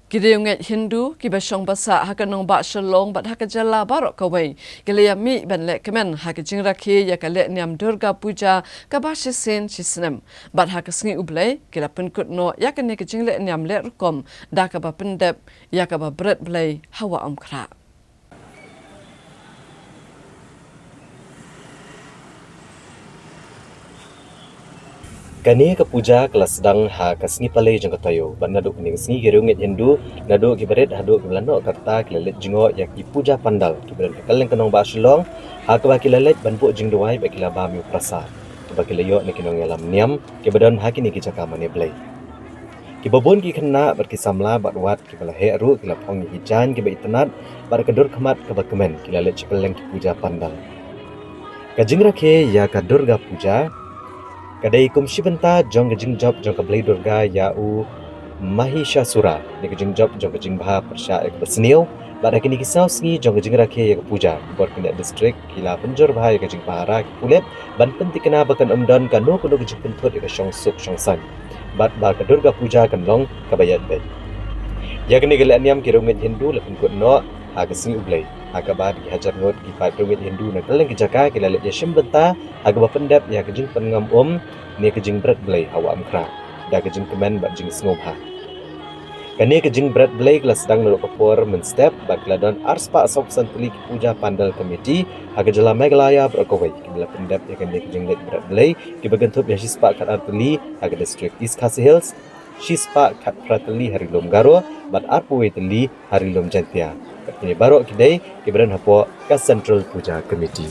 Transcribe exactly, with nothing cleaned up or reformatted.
Ki riewngeit Hindu kiba shong basah ha ka nongbah Shillong bad ha ka jylla baroh kawei ki la ïamih ban leh kmen ha ka jingrakhe ïa ka lehniam Durga Puja kaba shisien shisnem, bad ha ka sngi U Blei ki la pynkut noh ïa kane ka jinglehniam leh rukom da kaba pyndep ïa kaba bret blei ha Wah Umkhrah. Kane ka puja ka la sdang ha ka sngi Palei jong ka taïew, bad naduh kane ka sngi ki riewngeit Hindu, naduh kiba rit haduh kiba la noh ka rta, ki la leit jngoh ïa ki puja pandal kiba don ha kylleng ka nongbah Shillong, ha kaba ki la leit ban buh jingduwai bad ki la bam ïa u prasad kaba ki la ïoh na ki nongïalam niam kiba don ha kine ki jaka mane blei. Kiba bun ki khynnah bad ki samla bad wat kiba la heh ruh ki la phong ïa ki jaiñ kiba itynnad bad ka dur khmat kaba kmen, ki la leit sha kylleng ki puja pandal. Ka jingrakhe ïa ka Durga Puja ka dei kum shi bynta jong ka jingjop jong ka Blei Durga ïa u Mahishasura, ne ka jingjop jong ka jingbha pyrshah ïa kaba sniew. Bad ha kine ki saw sngi jong ka jingrakhe ïa ka puja, ki bor khyniah district ki la pynjur bha ïa ka jingbha ra ki pulit ban pynthikna ba kan ym don kano kano ka jingpynthut ïa ka shongsuk shongsaiñ, bad ba ka Durga Puja kan long kaba ïaid beit. Ïa kane ka lehniam ki riewngeit Hindu la pynkut noh ha ka sngi U Blei, ha kaba da ki hajar ngut ki paid riewngeit Hindu na kylleng ki jaka ki la leit ïashim bynta ha kaba pyndep ïa ka jingpynngam um ne ka jingbret blei ha Wah Umkhrah da ka jingkmen bad jingsngewbha. Kane ka jingbret blei ka la sdang naduh ka por mynstep bad ka la don arspah sawphew san tylli ki puja pandal committee ha ka jylla Meghalaya baroh kawei kiba la pyndep ïa kane ka jingleit bret blei, kiba kynthup ïa shispah khatar tylli ha ka district East Khasi Hills, shispah khatphra tylli ha Ri Lum Garo bad arphew wei tylli ha Ri Lum Jaintia. Bad kine baroh ki dei kiba don hapoh ka Central Puja Committee.